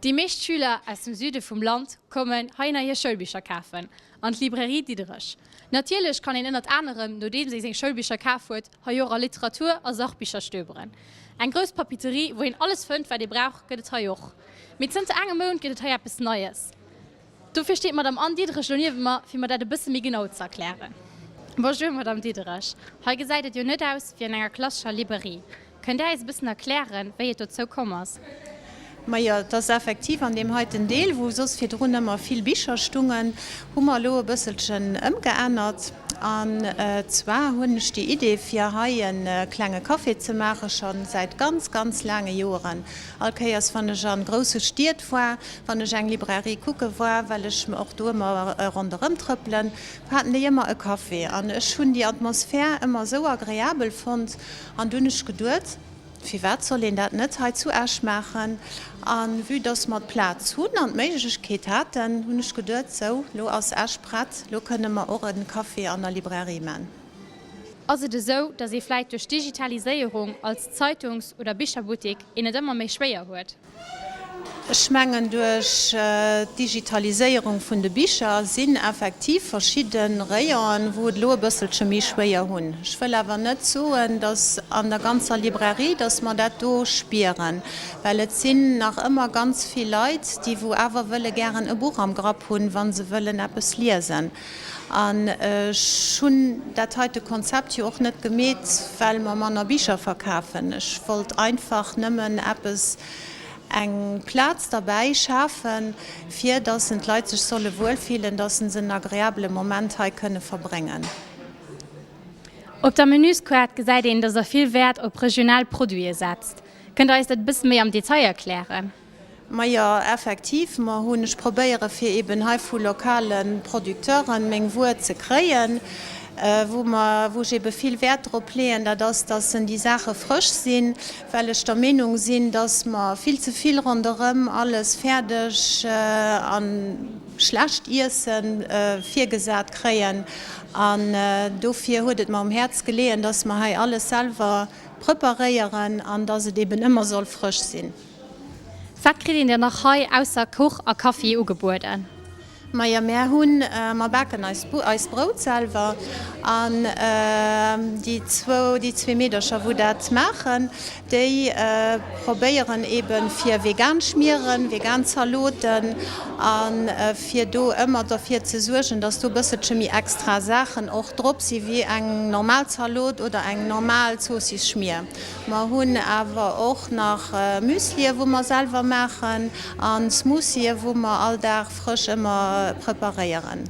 Déi meescht Schüler aus dem Süde vum Land kommen heihinner hir Schoulbicher kafen, an d'Librairie Diderich. Natierlech kann een ënnert anerem, nodeems ee seng Schoulbicher kaf huet, hei och a Literatur a Sachbicher stöberen. Eng grouss Papeterie, wou een alles fënnt, wat ee brauch, gëtt et hei och. Mee zënter engem Mount gëtt et hei eppes Neies. Dofir steet d'Madame Anne Diderich elo niewent mer, fir mer dat e bësse méi genau ze erklären. Bonjour Madame Diderich, hei gesäit et jo net aus wéi an enger klassescher Librairie. Kënnt Där eis e bëssen erklären, wéi et dozou komm ass? Majo, et ass effektiv an deem heiten Deel, wou soss virdrun ëmmer vill Bicher stungen, hu mer elo e bësselchen ëmgeännert. An zwar hunn ech déi Idee, fir hei e klenge Café ze maachen, scho säit ganz, ganz laange Joeren. All Kéiers, wann ech a grousse Stied war, wann ech eng Librairie kucke war, well ech och do ëmmer ronderëm trëppelen, haten déi ëmmer e Café. An ech hunn déi Atmosphär ëmmer esou agreabel fonnt. An du hunn ech geduet, firwat soll een dat net hei zu Esch maachen? A vue dass mer d'Plaz hunn an d'Méiglechkeet haten, hunn ech geduet, sou, lo ass Esch prett, lo kënne mer och e Café an der Librairie man. Ass et esou, dass ee vläit duerch d'Digitaliséierung als Zeitungs oder Bicherbuttik een et ëmmer méi schwéier huet? Ech mengen, duerch d'Digitaliséierung vun de Bicher sinn effektiv verschidde Rayonen, wou et elo e bësselche méi schwéier hunn. Ech wëll awer net soen, datt an der ganzer Librairie, datt mer dat do spieren, well et sinn nach ëmmer ganz vill Leit, déi wou awer wëlle gären e Buch am Grapp hunn, wa se wëllen eppes liesen. An ech hunn dat heite Konzept jo och net gemeet, well mer manner Bicher verkafen. Ech wollt einfach nëmmen eppes, eng Plaz derbäi schafen, fir dass en d'Leit sech solle wuelfillen, dass se en agreabele Moment hei kënne verbréngen. Op der Menüskaart gesäit een, dass Der vill Wäert op regional Produite setzt. Kënnt Der eis dat e bësse méi am Detail erklären? Majo, effektiv, mer hunn, ech probéiere fir eben hei vu lokale Producteuren meng Wuer ze kréien, wou mer, wou ech ebe vill Wäert drop leeën, dat ass, dass en déi Saache frësch sinn, well ech der Meenung sinn, dass mer vill ze vill ronderëm alles fäerdeg a schlecht Iesse virgesat kréien. An dofir huet et mer um Häerz geleeën, dass mer hei alles selwer preparéieren an dass et eben ëmmer soll frësch sinn. Wat kritt een dann nach hei ausser Kuch a Kaffi ugebueden? Majo, mär hunn, mer baken eis eist Brout selwer an déi zwou, déi zwee Meedercher wou dat maachen, déi probéieren eben fir vegan Schmieren, vegan Zaloten a fir do ëmmer derfir ze suergen, dass do bësselche méi extra Saachen och drop si wéi eng normal Zalot oder eng normal Zoossisschmier. Mer hunn awer och nach Müslie wou mer selwer maachen an Smoothie wou mer all Dag frësch ëmmer preparéieren.